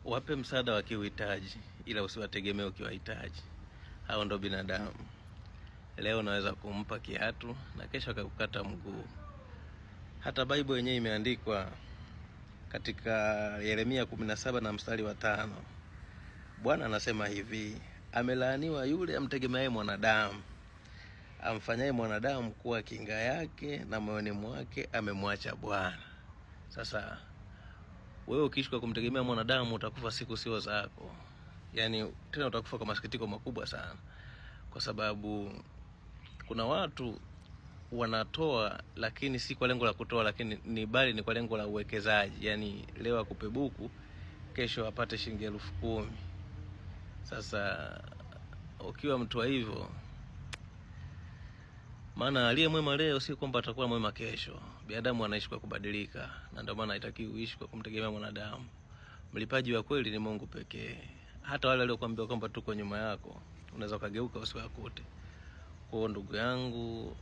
Wape msaada wakiuhitaji, ila usiwategemee ukiwahitaji. Hao ndo binadamu. Leo unaweza kumpa kiatu na kesho akakukata mguu. Hata Bible yenyewe imeandikwa katika Yeremia 17 na mstari wa 5. Bwana anasema hivi, amelaaniwa yule amtegemeaye mwanadamu, amfanyaye mwanadamu kuwa kinga yake, na moyoni mwake amemwacha Bwana. Sasa wewe ukiishi kwa kumtegemea mwanadamu utakufa siku sio zako, yaani tena utakufa kwa masikitiko makubwa sana, kwa sababu kuna watu wanatoa lakini si kwa lengo la kutoa, lakini ni bali ni kwa lengo la uwekezaji. Yaani leo akupe buku, kesho apate shilingi 10,000. Sasa ukiwa mtu wa hivyo, maana aliye mwema leo si kwamba atakuwa mwema kesho. Binadamu anaishi kwa kubadilika, na ndio maana haitakiwi uishi kwa kumtegemea mwanadamu. Mlipaji wa kweli ni Mungu pekee. Hata wale waliokuambia kwamba tuko nyuma yako, unaweza ukageuka usiwakute. Kwa hiyo ndugu yangu,